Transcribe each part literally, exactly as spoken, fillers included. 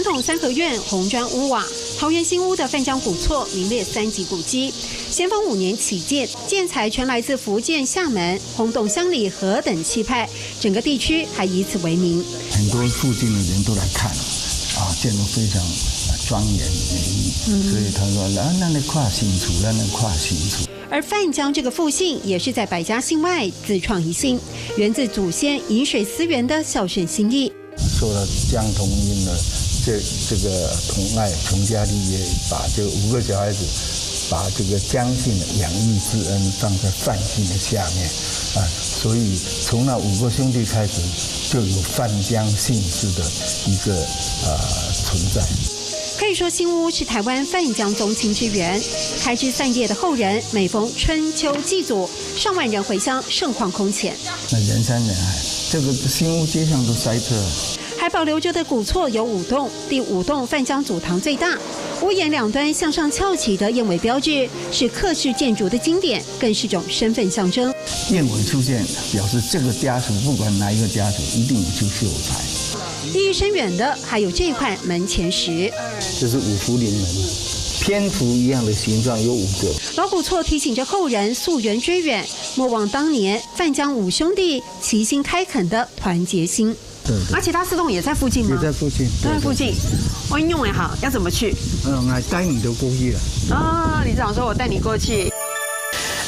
统三合院红砖屋瓦，桃园新屋的范江古厝名列三级古迹。咸丰五年起建，建材全来自福建廈门，轰动乡里何等气派，整个地区还以此为名。很多附近的人都来看，啊，建筑非常庄严美丽，所以他说，啊，那你跨新厝，那你跨新厝。而范江这个复姓也是在百家姓外自创一姓，源自祖先饮水思源的孝顺心意。受到江同运的这这个宠爱，成家立业，把这五个小孩子，把这个江姓的养育之恩放在范姓的下面啊，所以从那五个兄弟开始，就有范江姓氏的一个呃存在。可以说，新屋是台湾范江宗亲之源，开枝散叶的后人每逢春秋祭祖，上万人回乡，盛况空前。那人山人海，这个新屋街上都塞车。还保留着的古厝有五栋，第五栋范江祖堂最大，屋檐两端向上翘起的燕尾标志是客式建筑的经典，更是种身份象征。燕尾出现，表示这个家族不管哪一个家族，一定有去秀才。意义深远的还有这一块门前石，这是五福临门，篇幅一样的形状有五个。老古厝提醒着后人溯源追远，莫忘当年范江五兄弟齐心开垦的团结心。对对，而且他四栋也在附近吗？也在附近，都在附近。我用哎好，要怎么去？嗯，来带你都过去了。啊，里长说我带你过去。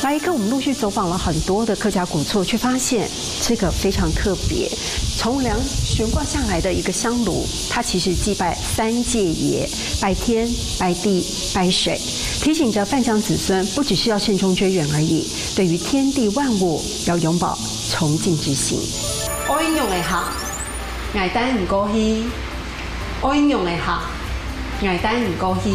来一刻，我们陆续走访了很多的客家古厝，却发现这个非常特别。从梁悬挂下来的一个香炉，它其实祭拜三界爷，拜天、拜地、拜水，提醒着范江子孙不只是要慎终追远而已，对于天地万物要永葆崇敬之心。我用哎好。 𠊎帶你過去，愛用个客，𠊎帶你過去。